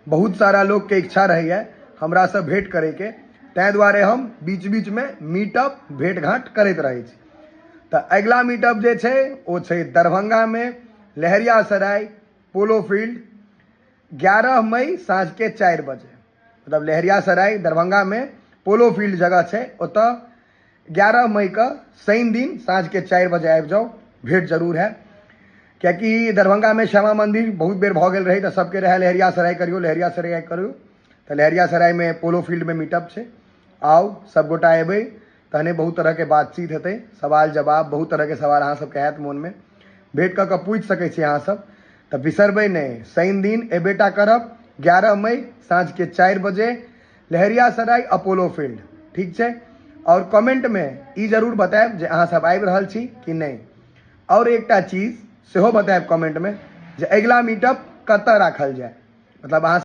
बहुत सारा लोकके इच्छा रहैए हमरासँ भेँट करैके, ताहि दुआरे हम बीच बीचमे मीटअप भेँट घाँट करैत रहै छी। तऽ अगिला मीटअप जे छै ओ छै दरभंगामे लहेरियासराय पोलो फील्ड, 11 मई साँझके 4 बजे। मतलब लहेरियासराय दरभंगामे पोलो फील्ड जगह छै, ओतऽ 11 मई के शनि दिन साँझके 4 बजे आबि जाउ, भेँट जरूर है। कियाकि दरभंगामे श्यामा मंदिर बहुत बेर भऽ गेल रहै, तऽ सबके रहै लहेरियासराय करियौ, लहेरियासराय करियौ। तऽ लहेरियासरायमे पोलो फील्डमे मीटअप छै, आउ सबगोटा एबै, तहने बहुत तरहके बातचीत हेतै, सवाल जवाब, बहुत तरहके सवाल अहाँ सबके आयत मोनमे, भेँट कऽ कऽ पूछि सकै छी अहाँ सब। तऽ बिसरबै नहि, शनि दिन एबेटा करब, 11 मई साँझके 4 बजे लहेरियासराय अपोलो फील्ड, ठीक छै। आओर कमेंटमे ई जरूर बतायब जे अहाँ सब आबि रहल छी कि नहि। आओर एकटा चीज सेहो बतायब कमेंटमे जे अगिला मीटअप कतऽ राखल जाय, मतलब अहाँ